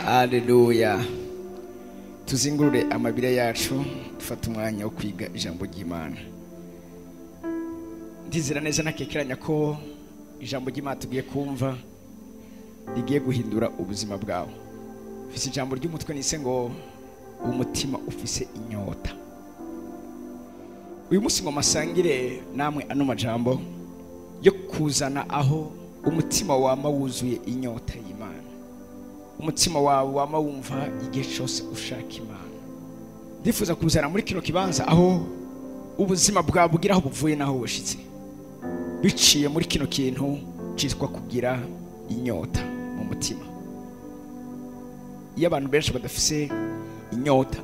Haleluya. Tuzingurure amabire yacu dufate umwanya wo kwiga ijambo ry'Imana. Ndizera neza nakekeranya ko ijambo ry'Imana tugiye kumva rigiye guhindura ubuzima bwawe. Ufise ijambo ry'umutwe nise ngo umutima ufise inyota. Uyu munsi ngo masangire namwe ano majambo yo kuzana aho umutima wama wuzuye inyota y'Imana. Umutima wawe wama wumva igihe cyose ushaka Imana. Ndifuza kuzana muri kino kibanza aho ubuzima bwawe bugira aho buvuye naho bushitse, biciye muri kino kintu cyitwa kugira inyota mu mutima. Iyo abantu benshi badafise inyota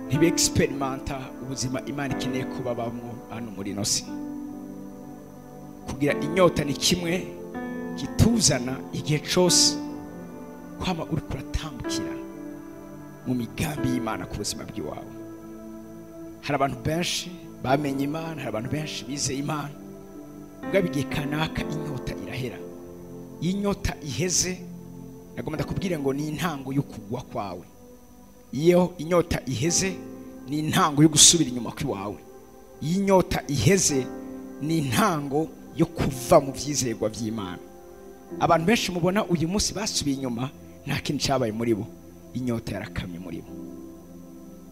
ntibe experimenta ubuzima Imana ikeneye kuba bamwo hano muri ino si. Kugira inyota ni kimwe kituzana igihe cyose kwama uri kuratambukira mu migambi y'Imana ku buzima bw'iwawe. Hari abantu benshi bamenye Imana, hari abantu benshi bizeye Imana, mugabo igihe kanaka inyota irahera. Iyo inyota iheze, nagomba ndakubwira ngo ni intango yo kugwa kwawe. Iyo inyota iheze ni intango yo gusubira inyuma kw'iwawe. Iyo inyota iheze ni intango yo kuva mu vyizerwa vy'Imana. Abantu benshi mubona uyu munsi basubiye inyuma, nta kintu cyabaye muri bo, inyota yarakamye muri bo.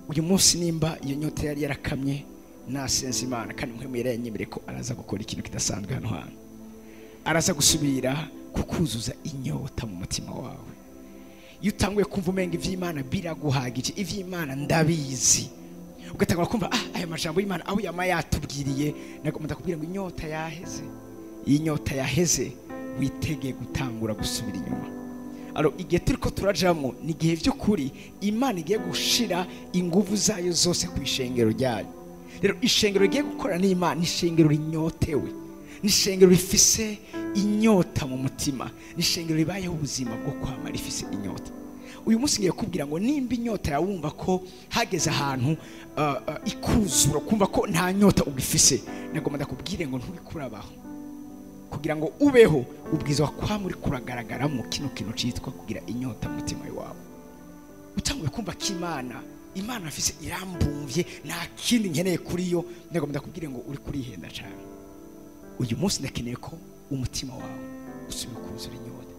Uyu munsi nimba iyo nyota yari yarakamye, nasenze Imana kandi mwe mwiranye ko araza gukora ikintu kidasanzwe hano hantu. Araza gusubira kukuzuza inyota mu mutima wawe. Iyo utanguye kumva umenga ivy'Imana biraguhagije, ivy'Imana ndabizi, ugatangura kumva aya majambo y'Imana aho yama yatubwiriye, nagomba ndakubwira ngo inyota yaheze. Iyi nyota yaheze, witege gutangura gusubira inyuma. Aro igihe turiko turajamwo ni igihe vy'ukuri Imana igiye gushira inguvu zayo zose ku ishengero ryayo. Rero ishengero rigiye gukora n'Imana ni ishengero rinyotewe, ni ishengero rifise inyota mu mutima, ni ishengero ribayeho ubuzima bwo kwama rifise inyota. Uyu munsi ngiye kubwira ngo nimba inyota yawumva ko hageze ahantu ikuzura, kumva ko nta nyota ugifise, nagomba ndakubwire ngo ntubikurabaho. Kugira ngo ubeho ubwiza kwa muri kuragaragara mu kino kintu citwa kugira inyota mu mutima wawe. Utanguye kumva ko Imana afise irambumvye, nta kindi nkeneye kuri yo, nagomba ndakubwire ngo uri kurihenda cyane. Uyu munsi ndakeneye ko umutima wawe usubira kuzura inyota.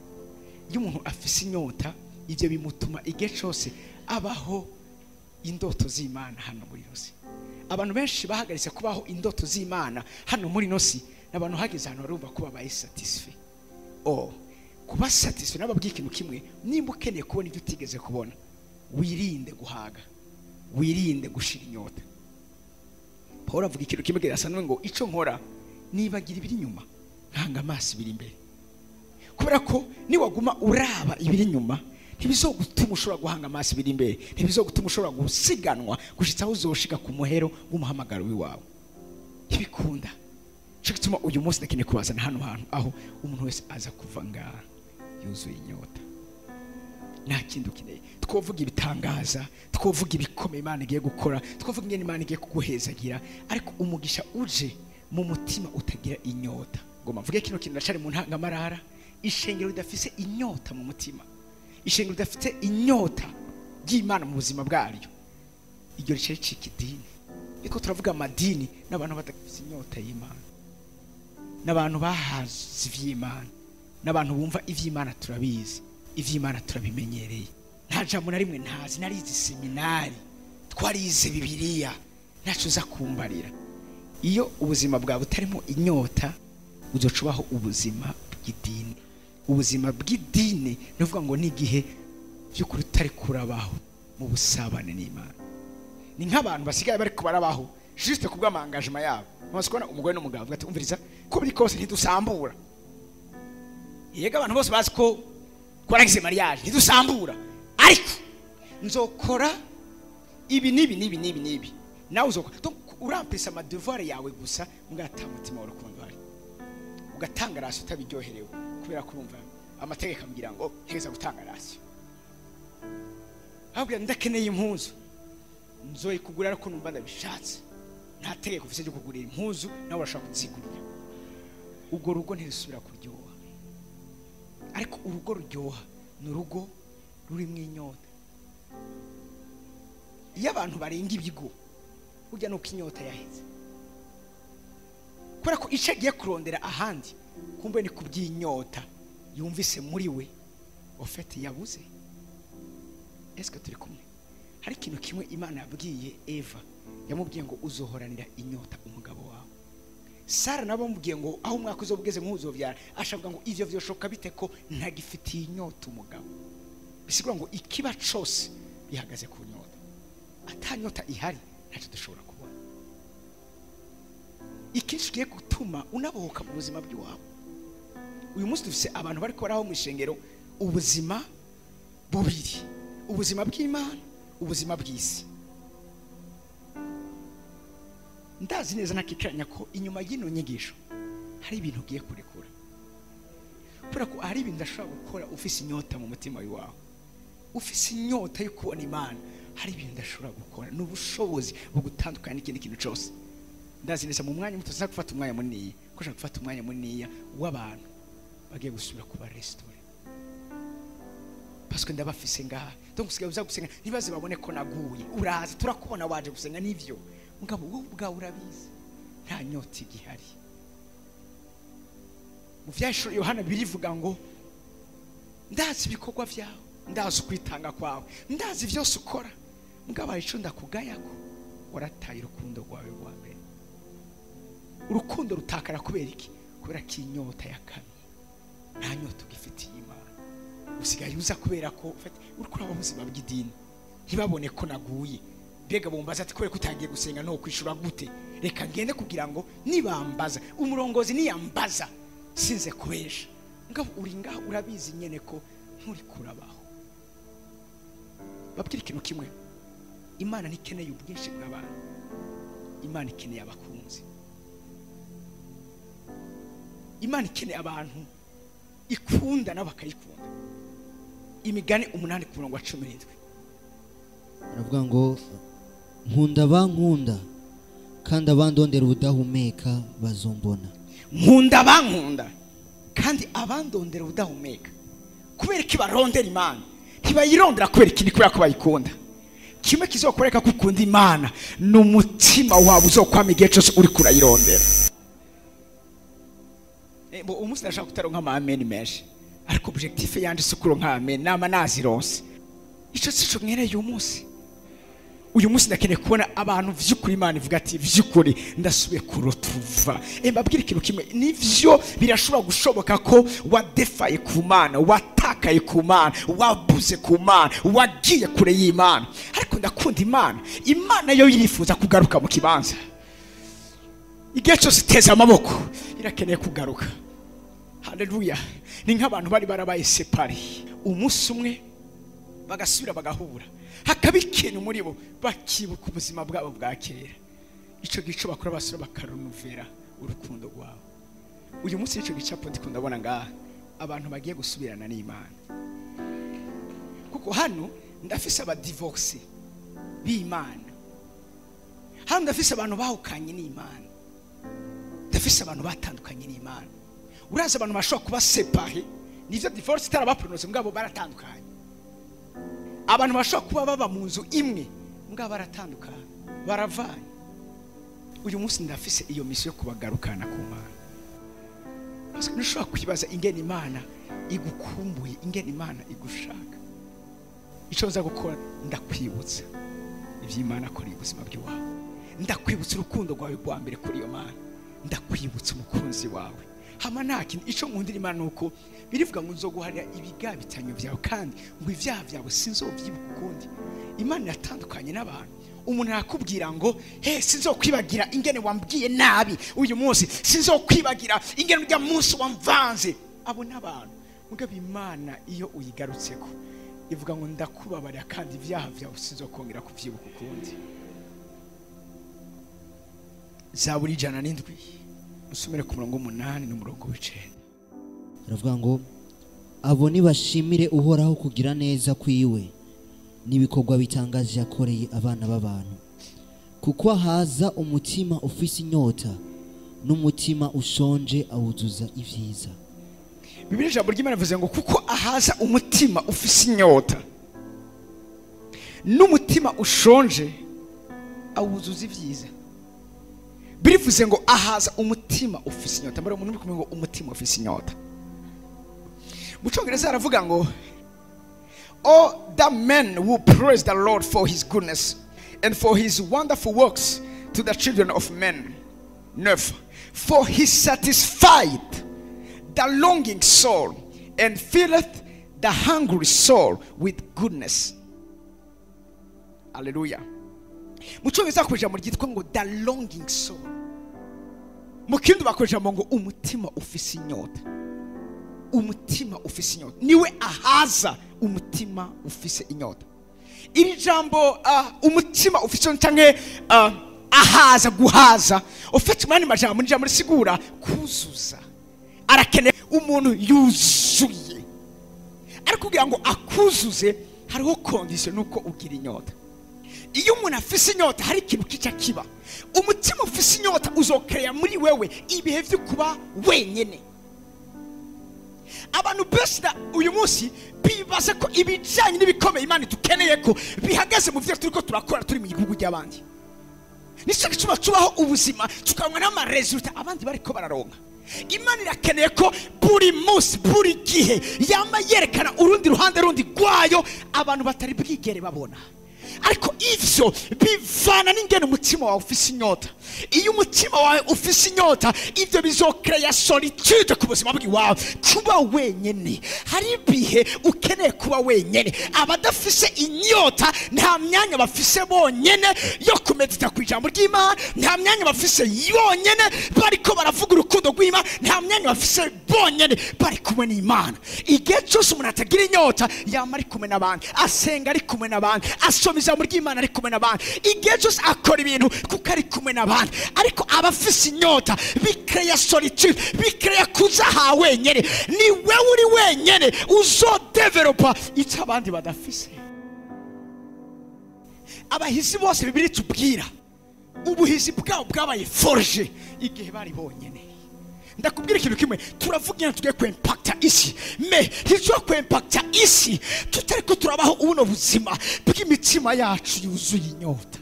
Iyo umuntu afise inyota, ivyo bimutuma igihe cyose abaho indoto z'Imana hano muri ino si. Abantu benshi bahagaritse kubaho indoto z'Imana hano muri ino si, n'abantu hageze ahantu barumva ko babaye satisfait. Oh, kuba satisfait nababwiye ikintu kimwe, nimba ukeneye kubona ibyo utigeze kubona, wirinde guhaga, wirinde gushira inyota. Paul avuga ikintu kimwe kirasanzwe ngo ico nkora nibagira ibiri inyuma nkanga amaso ibiri imbere. Kubera ko niwaguma uraba ibiri inyuma ntibizogutuma ushobora guhanga amaso ibiri imbere, ntibizogutuma ushobora gusiganwa gushitsa aho uzoshika ku muhero w'umuhamagaro w'iwawe. Ntibikunda. Cyo gituma uyu munsi ndakeneye kubazana hano hantu aho umuntu wese aza kuva ngaha yuzuye inyota. Nta kindi ukeneye. Twovuga ibitangaza, twovuga ibikomeye Imana igiye gukora, twovuga ingene Imana igiye kuguhezagira, ariko umugisha uje mu mutima utagira inyota. Ngoma mvuge kino kintu ndacari mu ntangamarara, ishengero ridafise inyota mu mutima, ishengero ridafite inyota ry'Imana mu buzima bwaryo, iryo rice ricika idini. Niko turavuga amadini n'abantu badafise inyota y'Imana, n'abantu bahaze ivy'Imana, n'abantu bumva ivy'Imana turabizi, ivy'Imana turabimenyereye. Nta jambo na rimwe ntazi, narize seminari, twarize Bibiliya, ntaco uza kumbarira. Iyo ubuzima bwawe butarimo inyota, uzocubaho ubuzima bw'idini. Ubuzima bw'idini ni ukuvuga ngo ni igihe by'ukuri utari kurabaho mu busabane n'Imana. Ni nk'abantu basigaye bariko barabaho juste kubw'amangajima yabo. Bamaze kubona umugore n'umugabo bavuga ati umviriza ko biri kose ntidusambura. Yega abantu bose bazi ko twaragize mariage ntidusambura, ariko nzokora ibi n'ibi n'ibi n'ibi n'ibi, nawe uzokora. Donc urampesa ama devoir yawe gusa, mugata mutima w'urukundo hari ugatanga ration utabiryoherewe, kubera ko urumva amategeko ambwira ngo ntegeza gutanga ration. Ahubwo ndakeneye impuzu nzoyikugura ariko numva ndabishatse, nta tegeko ufise ryo kugurira impuzu, nawe urashobora kuzigurira. Ubwo rugo ntirusubira kuryoha. Ariko urugo ruryoha ni urugo Rurimo inyota. Iyo abantu barenga ibigo burya nuko inyota yaheze, kubera ko icyo agiye kurondera ahandi kumbe ni kubw'inyota yumvise muri we ofete yabuze. Eske turi kumwe? Hari ikintu kimwe Imana yabwiye Eva, yamubwiye ngo uzohoranira inyota umugabo wawe. Sara nabo bamubwiye ngo aho umwaka uzobugeze nkuzovyara, ashavuga ngo ivyo vyoshoka bite ko ntagifitiye inyota umugabo. Bisigura ngo ikiba cose bihagaze ku nyota. Atanyota ihari ntacyo dushobora kubona. Ikinshi kigiye gutuma unabohoka mu buzima bw'iwawe. Uyu munsi dufise abantu bariko baraho mu ishengero ubuzima bubiri, ubuzima bw'Imana, ubuzima bw'isi. Ndazi neza nakikiranya ko inyuma y'ino nyigisho hari ibintu ugiye kurekura, kubera ko hari ibintu udashobora gukora ufise inyota mu mutima wawe, ufise inyota yo kubona Imana. Hari ibintu udashobora gukora, ni ubushobozi bugutandukanya n'ikindi kintu cyose. Ndazi neza mu mwanya muto tuza gufata umwanya munini, ko ushaka gufata umwanya munini w'abantu bagiye gusubira kuba restaurant, parce que ndabafise ngaha. Donc usigaye uza gusenga ntibaze babone ko naguye, uraza turakubona waje gusenga nivyo, mugabo wowe ubwawe urabizi nta nyota igihari. Mu vyashuro Yohana birivuga ngo ndazi ibikorwa vyawe, ndazi kwitanga kwawe, ndazi vyose ukora, mugabo ico ndakugayako warataye urukundo rwawe rwa mbere. Urukundo rutakara kubera iki? Kubera ko inyota yakamye, nta nyota ugifitiye Imana. Usigaye uza kubera ko uriko uraba ubuzima bw'idini, ntibabone ko naguye. Mbega bumbaza ati kubera ko utangiye gusenga no kwishura gute? Reka ngende kugira ngo nibambaza umurongozi niyambaza sinze kubesha. Mugabo uri ngaho urabizi nyene ko nturi kurabaho. Babwira ikintu kimwe, Imana ntikeneye ubwinshi bw'abantu, Imana ikeneye abakunzi. Imana ikeneye abantu ikunda nabo bakayikunda. Imigani 8:17 aravuga ngo nkunda bankunda kandi abandondera ubudahumeka bazombona. Nkunda bankunda kandi abandondera ubudahumeka. Kubera iki barondera Imana? Ntibayirondera kubera ikindi, kubera ko bayikunda. Kimwe kizokoreka ko ukunda Imana ni umutima wawe uzokwama igihe cyose uri kurayirondera. Umunsi ndashaka kutaronka ama amen menshi, ariko objectif yanje si ukuronka amen, nama nazironse. Ico sico nkereye uyu munsi. Uyu munsi ndakeneye kubona abantu vy'ukuri Imana ivuga ati vy'ukuri ndasubiye kurotuva. Mbabwira ikintu kimwe, nivyo birashobora gushoboka ko wadefaye ku Mana, watakaye ku Mana, wabuze ku Mana, wagiye kure y'Imana, ariko ndakunda Imana. Imana yo yirifuza kugaruka mu kibanza. Igihe cyose iteze amaboko irakeneye kugaruka. Haleluya. Ni nk'abantu bari barabaye separe, umunsi umwe bagasubira bagahura, hakaba ikintu muri bo bakibuka ubuzima bwabo bwa kera. Ico gico bakora basura bakarunuvera urukundo rwabo. Uyu munsi ico gicapo ndiko ndabona ngaha abantu bagiye gusubirana n'Imana, kuko hano ndafise aba divorce b'Imana, hano ndafise abantu bahukanye n'Imana, ndafise abantu batandukanye n'Imana. Uraza abantu bashobora kuba separe, nivyo divorce itarabaprononse mugabo baratandukanye. Abantu bashobora kuba baba mu nzu imwe mugabo baratandukanye, baravanye. Uyu munsi ndafise iyo mission yo kubagarukana ku Mana. Parce que ntushobora kwibaza ingene Imana igukumbuye, ingene Imana igushaka. Ico nza gukora, ndakwibutsa ivy'Imana akora ubuzima bw'iwawe, ndakwibutsa urukundo rwawe rwa mbere kuri iyo Mana, ndakwibutsa umukunzi wawe. Hama nta ico nkundira Imana nuko birivuga ngo nzoguharira ibigabitanyo byawe kandi ngo ivyaha byawe sinzovyibuka ukundi. Imana iratandukanye n'abantu. Umuntu arakubwira ngo he sinzokwibagira ingene wambwiye nabi uyu munsi, sinzokwibagira ingene urya munsi wamvanze. Abo n'abantu. Mugabo Imana iyo uyigarutseko ivuga ngo ndakubabarira kandi ivyaha byawe sinzokongera kuvyibuka ukundi. Zaburi 107 usomere ku murongo 8 n'umurongo 9. Aravuga ngo abo nibashimire Uhoraho kugira neza kwiwe n'ibikorwa bitangaje yakoreye abana b'abantu, kuko haza umutima ufise inyota n'umutima ushonje awuzuza ivyiza. Bibiliya ijambo ry'Imana rivuze ngo kuko ahaza umutima ufise inyota N'umutima ushonje awuzuza ibyiza. Birivuze ngo ahaza umutima ufise inyota. Mbere umuntu uri ngo umutima ufise inyota. Mu Cyongereza aravuga ngo all the men who praise the Lord for his goodness and for his wonderful works to the children of men. 9. For he satisfied the longing soul and filleth the hungry soul with goodness. Hallelujah. Mu Cyongereza bakoresha ijambo ryitwa ngo the longing soul. Mu Kirundi bakoresha ijambo ngo umutima ufise inyota. Umutima ufise inyota. Niwe ahaza umutima ufise inyota. Iri jambo umutima ufise inyota canke ahaza guhaza ufite umwanya majambo ni jambo risigura kuzuza. Arakeneye umuntu yuzuye. Ariko kugira ngo akuzuze hariho condition nuko ugira inyota. Iyo umuntu afise inyota hari ikintu kica kiba. Umutima ufise inyota uzokeya muri wewe ibihe byo kuba wenyene. Abantu bese uyu munsi bibaza ko ibijanye n'ibikomeye Imana dukeneye ko bihagaze mu byo turiko turakora turi mu gihugu cy'abandi. Nicyo gituma tubaho ubuzima tukabona n'amaresultat abandi bariko bararonka. Imana irakeneye ko buri munsi buri gihe yama yerekana urundi ruhande rundi rwayo abantu batari bwigere babona. Ariko ivyo bivana n'ingene umutima wawe ufise inyota. Iyo umutima wawe ufise inyota ivyo bizokreya solitude ku buzima bwawe, kuba wenyene. Hari ibihe ukeneye kuba wenyene. Abadafise inyota nta myanya bafise bonyene yo kumedita ku ijambo ry'Imana, nta myanya bafise yonyene bariko baravuga urukundo rw'Imana, nta myanya bafise bonyene bari kumwe n'Imana. Igihe cyose umuntu atagira inyota yama ari kumwe n'abandi, asenga ari kumwe n'abandi, asoma ijambo ry'Imana ari kumwe n'abandi, igihe cyose akora ibintu kuko ari kumwe n'abandi. Ariko abafise inyota bikreya solitude, bikreya kuza ha wenyene. Ni wewe uri wenyene uzodevelopa icyo abandi badafise. Abahizi bose Bibiliya itubwira ubuhizi bwabo bwabaye forge igihe bari bonyene. Ndakubwira ikintu kimwe, turavuga tugiye kwempacta isi, me ntitwo kwempacta isi tutariko turabaho ubuno buzima bw'imitima yacu yuzuye inyota.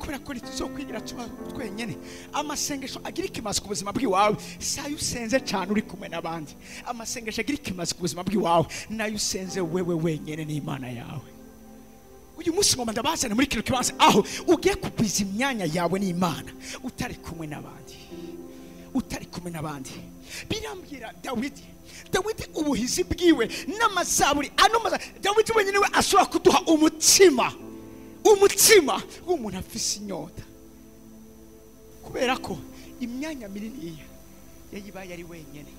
Kubera ko ntituzokwigira tuba twenyene. Amasengesho agira ikimazi ku buzima bw'iwawe sayo usenze cyane uri kumwe n'abandi. Amasengesho agira ikimazi ku buzima bw'iwawe nayo usenze wewe wenyene n'Imana yawe. Uyu munsi ngoma ndabazana muri kino kibanza aho ugiye kugwiza imyanya yawe n'Imana utari kumwe n'abandi. Utari kumwe n'abandi. Birambwira Dawidi, Dawidi ubuhizi bwiwe n'amazaburi ano Dawidi wenyine we ashobora kuduha umutima, umutima w'umuntu afise inyota. Kubera ko imyanya minini yayibaye ari wenyene.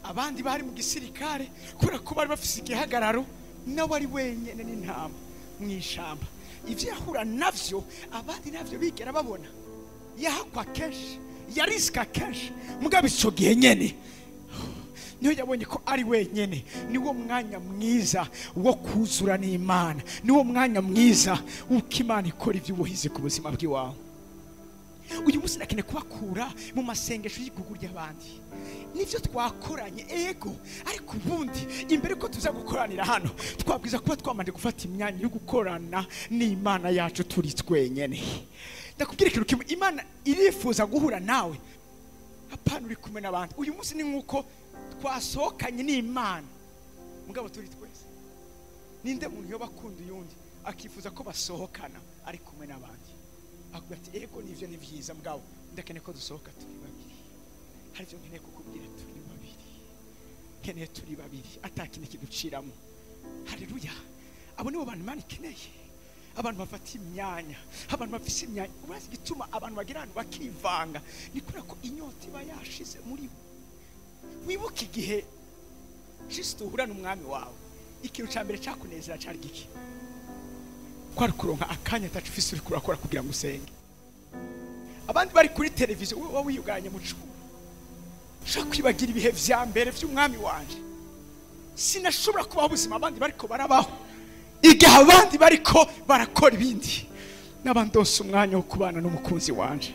Abandi bari mu gisirikare kubera ko bari bafise igihagararo, nawe ari wenyene n'intama mu ishamba. Ivyo yahura navyo abandi navyo bigera babona. Yahakwa kenshi, yarisika kenshi, mugabo ico gihe nyene niyo yabonye ko ari wenyene. Niwo mwanya mwiza wo kuzura n'Imana, niwo mwanya mwiza uko Imana ikora ivy'ubuhizi ku buzima bw'iwawe. Uyu munsi nakeneye kubakura mu masengesho y'igugu ry'abandi. Nivyo twakoranye ego, ariko ubundi imbere ko tuza gukoranira hano twabwiza kuba twamanje gufata imyanya yo gukorana n'Imana yacu turi twenyene. Ndakubwira ikintu kimwe, Imana irifuza guhura nawe apana uri kumwe n'abandi. Uyu munsi ni nkuko twasohokanye n'Imana mugabo turi twese. Ninde muntu yoba akunda uyundi akifuza ko basohokana ari kumwe n'abandi? Akubwira ati ego nivyo ni vyiza mugabo ndakeneye ko dusohoka turi babiri. Hari ivyo nkeneye kukubwira turi babiri, nkeneye turi babiri atakindi kiduciramo. Haleluya. Abo nibo bantu Imana ikeneye. Abantu bafata imyanya, abantu bafise imyanya. Urazi igituma abantu bagira ahantu bakivanga ni kubera ko inyota iba yashize muri bo. Wibuke igihe Kristo uhura n'umwami wawe, ikintu ca mbere cakunezera cari giki? Kwari kuronka akanya atacu ufise uriko urakora kugira ngo usenge. Abandi bari kuri televiziyo, wowe wiyuganye mu cumba. Ushaka kwibagira ibihe vya mbere vy'umwami wanje. Sinashobora kubaho ubuzima abandi bariko barabaho, igihe abandi bariko barakora ibindi. N'abandonse umwanya wo kubana n'umukunzi wanje.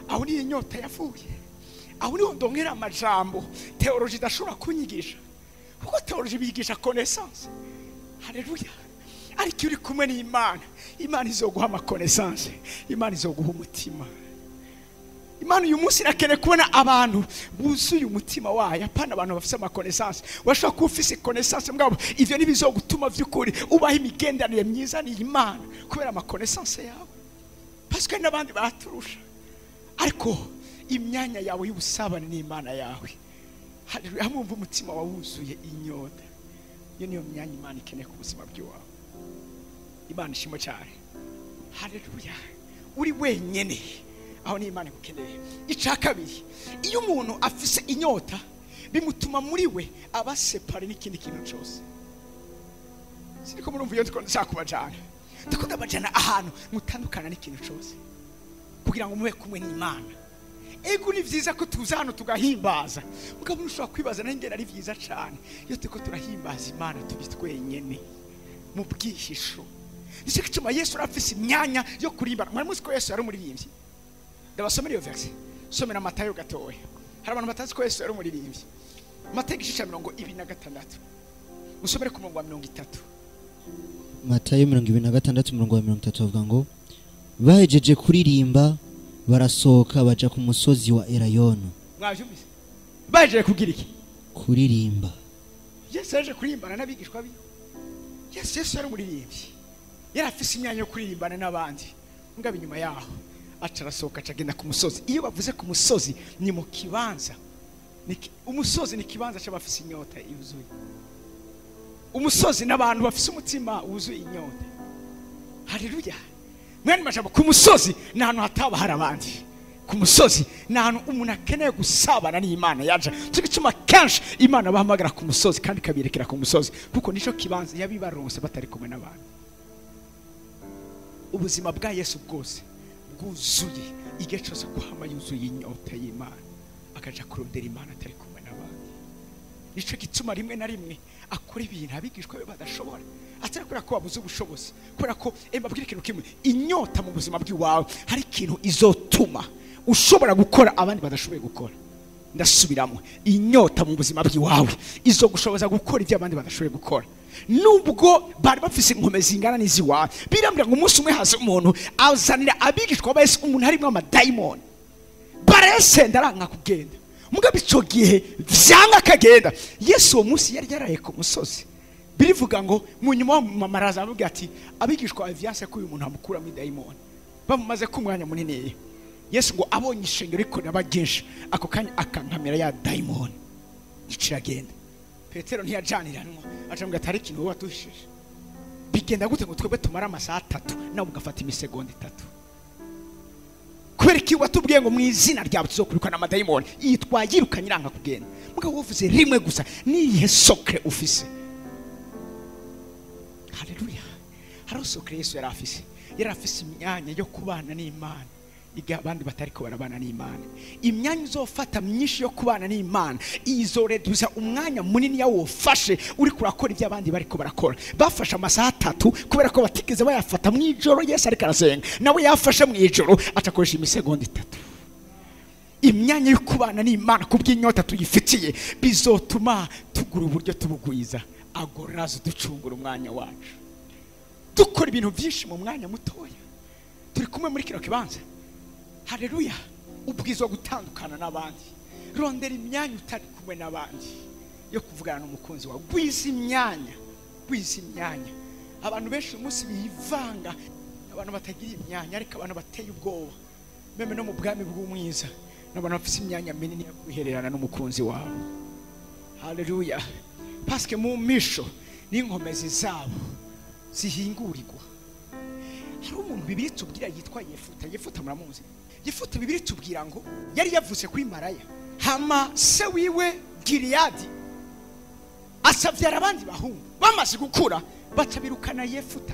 Aho niyo inyota yavuye. Aho niho ndongera amajambo teoloji idashobora kunyigisha, kuko teoloji bigisha connaissance. Haleluya. Ariko uri kumwe n'Imana, Imana izoguha amakonesanse, Imana izoguha umutima. Imana uyu munsi irakeneye kubona abantu buzuye umutima wayo, apana abantu bafise amakonesanse. Washobora kuba ufise konesanse mugabo ivyo ntibizogutuma vy'ukuri ubaho imigenderanire myiza n'Imana kubera amakonesanse yawe, parce que n'abandi baraturusha. Ariko imyanya yawe y'ubusabane n'Imana yawe, haleluya, hamwe wumva umutima wawe wuzuye inyota, iyo niyo myanya Imana ikeneye ku buzima bw'iwawe. Imana ishimwe cyane, haleluya. Uri wenyene aho ni Imana igukeneye. Icya kabiri, iyo umuntu afise inyota bimutuma muri we aba separe n'ikindi kintu cyose. Siniko murumva iyo ndiko nshaka kubajana, ndiko ndabajana ahantu mutandukana n'ikintu cyose kugira ngo mube kumwe n'Imana. Ego ni vyiza ko tuza hano tugahimbaza, mugabo ushobora kwibaza n'ingene ari vyiza cyane iyo turiko turahimbaza Imana turi twenyene mu bwihisho. Nicyo gituma Yesu arafise imyanya yo kurimbana. Mwari muzi ko Yesu yari umuririmbyi? Ndabasomera iyo verse, somera Matayo gatoya. Hari abantu batazi ko Yesu yari umuririmbyi. Matayo igice cya 26, usomere ku murongo wa 30. Matayo 26 umurongo wa 30 avuga ngo bahejeje kuririmba barasohoka baja ku musozi wa Elayono. Mwavyumvise? Bahejeje kugira iki? Kuririmba. Yesu yaje kuririmbana n'abigishwa biwe. Yesu yari umuririmbyi, yari afise imyanya yo kuririmbana n'abandi. Mugabo inyuma yaho aca arasohoka aca agenda ku musozi. Iyo bavuze ku musozi ni mu kibanza, umusozi ni ikibanza cy'abafise inyota yuzuye. Umusozi n'abantu bafise umutima wuzuye inyota. Haleluya. Mwene majambo, ku musozi ni ahantu hataba hari abandi. Ku musozi ni ahantu umuntu akeneye gusabana n'Imana yaje. Cyo gituma kenshi Imana bahamagara ku musozi kandi ikabirekera ku musozi, kuko nico kibanza yabibaronse batari kumwe n'abantu. Ubuzima bwa Yesu bwose bwuzuye igihe cyose kuhama yuzuye inyota y'Imana, akaja kurondera Imana atari kumwe n'abandi. Nico gituma rimwe na rimwe akora ibintu abigishwa be badashobora, atari kubera ko babuze ubushobozi, kubera ko mbabwira ikintu kimwe, inyota mu buzima bw'iwawe hari ikintu izotuma ushobora gukora abandi badashoboye gukora. Ndasubiramo, inyota mu buzima bw'iwawe izogushoboza gukora ibyo abandi badashoboye gukora. Nubwo bari bafise inkome zingana n'iziwawe, birambwira ngo umunsi umwe haza umuntu azanira abigishwa ba Yesu umuntu harimo amadayimoni, barasenda aranka kugenda. Mugabo ico gihe vyanga akagenda, Yesu uwo munsi yari yaraye ku musozi. Birivuga ngo mu nyuma mama araza avuga ati abigishwa bavyanse ko uyu muntu amukuramo idayimoni, bamumaze ku mwanya munini. Yesu ngo abonye ishengero riko n'abagenshi, ako kanya akankamira ya dayimoni iciragenda. Petero ntiyajaniranwa, aca atari ikintu wowe watuhishije. Bigenda gute ngo twebwe tumara amasaha 3 nawe ugafata imisegonda 3? Kubera iki watubwiye ngo mu izina ryawe tuzokwirukana amadayimoni, yitwa yirukanye iranga kugenda? Mugabo wovuze rimwe gusa, niyihe sokre ufise? Haleluya. Hari sokre Yesu yari afise, yari afise imyanya yo kubana n'Imana igihe abandi batariko barabana n'Imana. Imyanya uzofata myinshi yo kubana n'Imana izoreduza umwanya munini yawofashe uri kurakora ibyo abandi bariko barakora. Bafashe amasaha 3 kubera ko batigeze bayafata mu ijoro Yesu ariko arasenga, nawe yafashe mu ijoro atakoresha imisegonda 3. Imyanya yo kubana n'Imana kubw'inyota tuyifitiye bizotuma tugura uburyo tubugwiza, agorazo ducungura umwanya wacu, dukora ibintu byinshi mu mwanya mutoya. Turi kumwe muri kino kibanza. Haleluya. Ubwizo gutandukana n'abandi, rondera imyanya utari kumwe n'abandi yo kuvugana n'umukunzi wawe. Gwiza imyanya, gwiza imyanya. Abantu benshi uyu munsi bivanga, abantu batagira imyanya, ariko abantu bateye ubwoba meme no mu bwami bw'umwiza n'abantu bafite imyanya minini yo kwihererana n'umukunzi wawe. Haleluya. Parce que mu misho n'inkomezi zabo zihingurirwa. Hari umuntu Bibiliya itubwira yitwa Yefuta. Yefuta muramuzi? Yefuta Bibiliya itubwira ngo yari yavuze kuri maraya, hama se wiwe Giliyadi asavyara abandi bahungu. Bamaze gukura baca birukana Yefuta,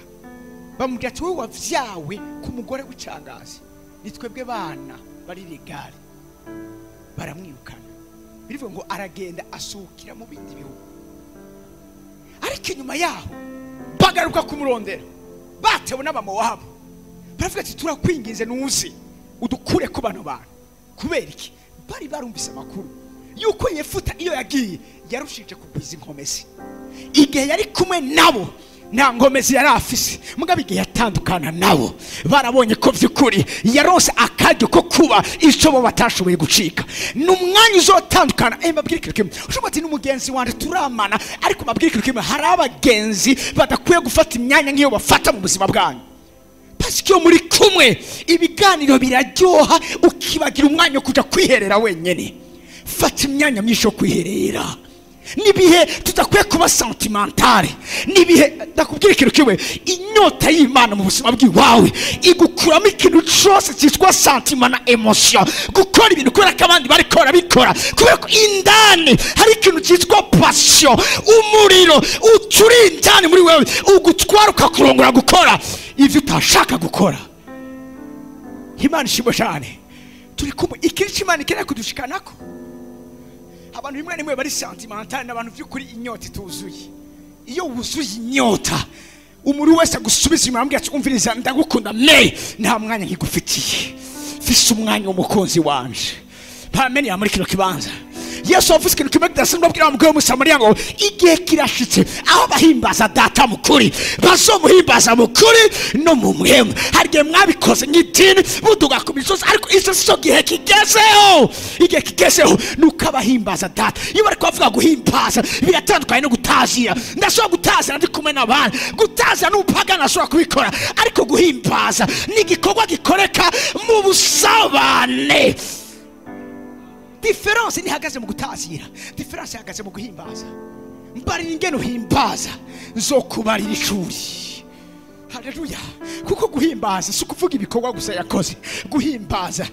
bamubwira ati wowe wavyawe ku mugore w'icangazi, ni twebwe bana bari regale. Baramwirukana. Birivuga ngo aragenda asukira mu bindi bihugu, ariko inyuma yaho bagaruka kumurondera batewe n'abamowabu. Baravuga ati turakwinginze nuzi udukure ku bano bantu. Kubera iki? Bari barumvise amakuru yuko Yefuta iyo yagiye yarushije kugwiza inkomezi. Igihe yari kumwe nabo Nta ngomezi yari afise, mugabo igihe yatandukana nabo barabonye ko vy'ukuri yaronse akaryo ko kuba ico bo batashoboye gucika. Ni umwanya uzotandukana. Mbabwire ikintu kimwe, ushobora ati n'umugenzi wanje turamana, ariko mbabwire ikintu kimwe, hari abagenzi badakwiye gufata imyanya nk'iyo bafata mu buzima bwanyu. Parce que muri kumwe ibiganiro biraryoha, ukibagira umwanya wo kuja kwiherera wenyene. Fata imyanya myinshi yo kwiherera. Nibihe tudakwiye kuba sentimentale, nibihe ndakubwira ikintu kimwe, inyota y'Imana mu buzima bw'iwawe igukuramo ikintu cyose cyitwa sentiment na emotion, gukora ibintu kubera ko abandi bariko barabikora, kubera ko indani hari ikintu cyitwa passion, umuriro uturi indani muri wewe ugutwara ukakurongora gukora ivyo utashaka gukora. Imana ishimwe cyane. Turi kumwe, ikintu cy'Imana ikeneye kudushikanako. Abantu bimwe nimwe bari sentimental, n'abantu by'ukuri inyota ituzuye. Iyo wuzuye inyota, umuntu wese agusubiza inyuma ambwira ati umviriza ndagukunda me, nta mwanya nkigufitiye, mfise umwanya w'umukunzi wanje. Pameni ya muri kino kibanza Yesu avuze ikintu kimwe kidasanzwe, abwira umugore w'Umusamariya ngo igihe kirashitse aho bahimbaza data mukuri bazomuhimbaza mukuri no mu mwemu. Hari igihe mwabikoze nk'idini muduga ku misozi, ariko icyo si cyo gihe kigezeho. Igihe kigezeho ni uko abahimbaza data. Iyo bari kubavuga guhimbaza biratandukanye no gutazira. Ndashobora gutazira ndi kumwe n'abandi, gutazira n'umupagani ashobora kubikora, ariko guhimbaza ni igikorwa gikoreka mu busabane. Diferanse ntihagaze mu gutazira, diferanse ihagaze mu guhimbaza. Mbarira ingene uhimbaza, nzokubarira ishuri. Haleluya. Kuko guhimbaza si ukuvuga ibikorwa gusa yakoze. Guhimbaza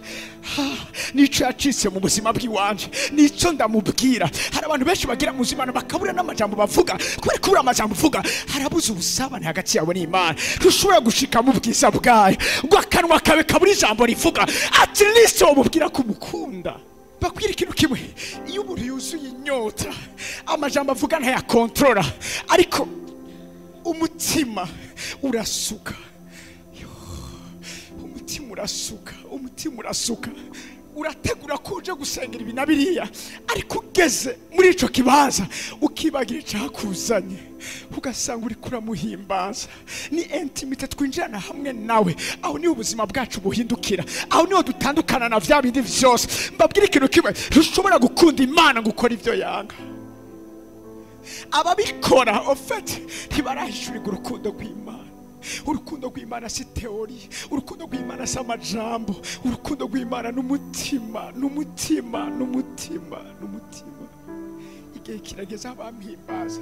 nico yacitse mu buzima bw'iwanje, nico ndamubwira. Hari abantu benshi bagira mu buzima bakabura n'amajambo bavuga, kubera kubura amajambo uvuga harabuze ubusabane hagati yawe n'Imana. Ntushobora gushika mu bwiza bwayo ngo akanwa kawe kabura ijambo rivuga, at least wamubwira ko umukunda. Bakwira ikintu kimwe, iyo umuntu yuzuye inyota amajambo avuga ntayakontorora, ariko umutima urasuka. Umutima urasuka, umutima urasuka. Urategura ko uje gusengera ibi na biriya, ariko ugeze muri ico kibanza ukibagira icakuzanye, ugasanga uri kuramuhimbaza. Ni intimite twinjirana hamwe nawe, aho niho ubuzima bwacu buhindukira, aho niho dutandukana na vya bindi vyose. Mbabwire ikintu kimwe, ntushobora gukunda Imana ngo ukore ivyo yanga. Ababikora en fait ntibarahishurirwa urukundo rw'Imana. Urukundo rw'Imana si teori, urukundo rw'Imana si amajambo, urukundo rw'Imana n'umutima, n'umutima, n'umutima, n'umutima. Igihe kirageze abamuhimbaza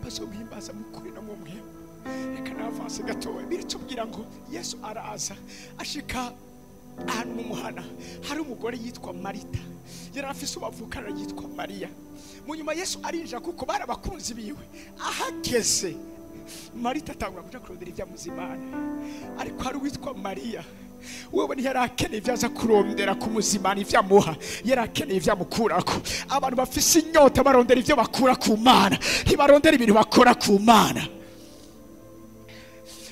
bazomuhimbaza mu kuri no mu mwema. Reka navanse gatoya, biritubwira ngo Yesu araza ashika ahantu mu muhana hari umugore yitwa Marita, yari afise ubavukana yitwa Mariya. Mu nyuma Yesu arinjira kuko bari abakunzi biwe. Ahageze Marita atangura kuja kurondera ivya muzimana, ariko hari uwitwa Mariya wewe ntiyari akeneye ivyo aza kurondera ku muzimana, ivyo amuha, yari akeneye ivyo amukurako. Abantu bafise inyota barondera ivyo bakura ku Mana, ntibarondera ibintu bakora ku Mana.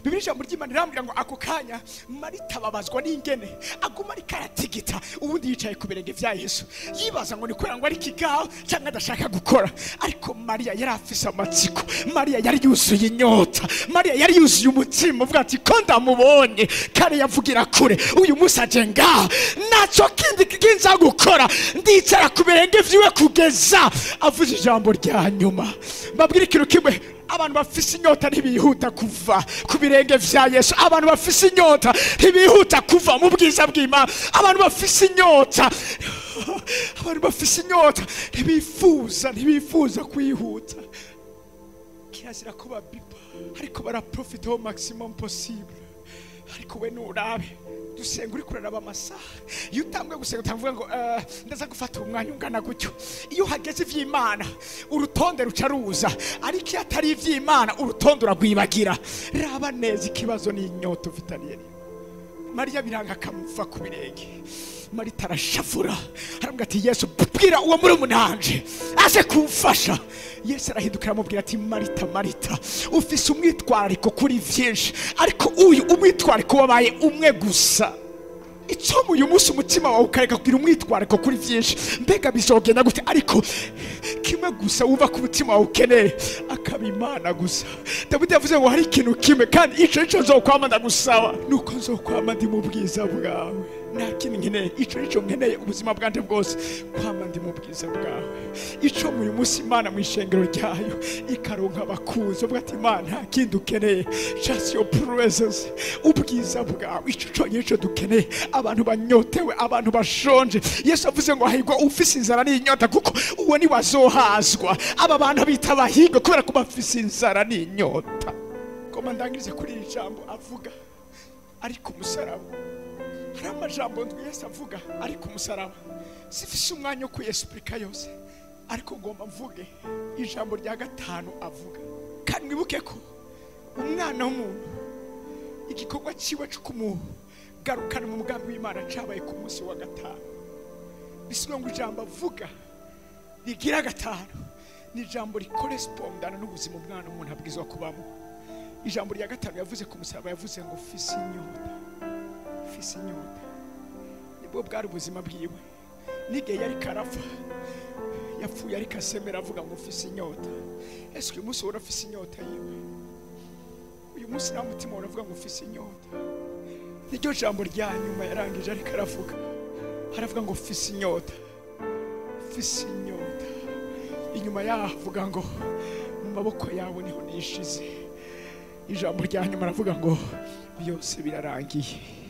Bibiliya ijambo ry'Imana rirambwira ngo ako kanya Marita ababazwa n'ingene aguma ariko aratigita, ubundi yicaye ku birenge vya Yesu yibaza ngo ni kubera ngo ari ikigaho cyangwa adashaka gukora. Ariko Mariya yari afise amatsiko, Mariya yari yuzuye inyota, Mariya yari yuzuye umutima uvuga ati ko ndamubonye kare yavugira kure, uyu munsi aje ngaha naco kindi kinza gukora, ndicara ku birenge vyiwe kugeza avuze ijambo rya nyuma. Mbabwire ikintu kimwe, abantu bafise inyota ntibihuta kuva ku birenge vya Yesu. Abantu bafise inyota ntibihuta kuva mu bwiza bw'Imana. Abantu bafise inyota, abantu bafise inyota ntibifuza kwihuta. Kirazira ko babipa, ariko baraprofita au maximum possible. Ariko we nurabe dusenga uri kuraraba amasaha. Iyo utambwe gusenga utavuga ngo ndaza gufata umwanya ungana gutyo. Iyo hageze ivy'Imana urutonde ruca ruza, ariko iyo atari ivy'Imana urutonde uragwibagira. Raba neza ikibazo ni inyota ufitaniye. Mariya biranga akamuva ku birenge. Marita arashavura aramubwira ati Yesu bwira uwo muri umunanje aze kumfasha. Yesu arahindukira aramubwira ati Marita, Marita, ufise umwitwarariko kuri vyinshi, ariko uyu umwitwarariko wabaye umwe gusa. Icyo uyu munsi umutima wawe ukareka kugira umwitwarariko kuri vyinshi, mbega bizogenda gute? Ariko Kimwe gusa wumva ku mutima wawe ukeneye, akaba Imana gusa. Dawidi yavuze ngo hari ikintu kimwe, kandi ico nico nzokwama ndagusaba, nuko nzokwama ndi mu bwiza bwawe. Nta kindi nkeneye, ico nico nkeneye ubuzima bwanje bwose, kwama ndi mu bwiza bwawe. Ico uyu munsi Imana mu ishengero ryayo ikaronka abakunzi, uvuga ati Imana nta kindi ukeneye, just your presence, ubwiza bwawe, ico conyine nico dukeneye. Abantu banyotewe, abantu bashonje. Yesu avuze ngo hahirwa ufise inzara n'inyota, kuko uwo ni wazohazwa. Aba bantu bita abahirwe kubera ko bafise inzara n'inyota. Ngoma ndangirize kuri iri jambo avuga ari ku musaraba. Hari amajambo ndwi Yesu avuga ari ku musaraba, sifise umwanya wo kuyesipurika yose, ariko ngomba mvuge ijambo rya gatanu avuga. Kandi mwibuke ko umwana w'umuntu igikorwa ciwe cyo kumugarukana mu mugambi w'Imana cabaye ku munsi wa gatanu. Bisigaye ngo ijambo avuga rigira gatanu ni ijambo rikorespondana n'ubuzima umwana w'umuntu abwirizwa kubamo. Ijambo rya gatanu yavuze ku musaraba, yavuze ngo fise inyota, fise inyota. Nibwo bwari ubuzima bwiwe. N'igihe yari karapfa, yapfuye ariko asemera avuga ngo fise inyota. Ese uyu munsi urafise inyota yiwe? Uyu munsi nawe umutima uravuga ngo fise inyota. Niryo jambo rya nyuma yarangije ariko aravuga, aravuga ngo fise inyota, fise inyota. Inyuma yaho avuga ngo mu maboko yawe niho nishize. Ijambo rya nyuma aravuga ngo byose birarangiye.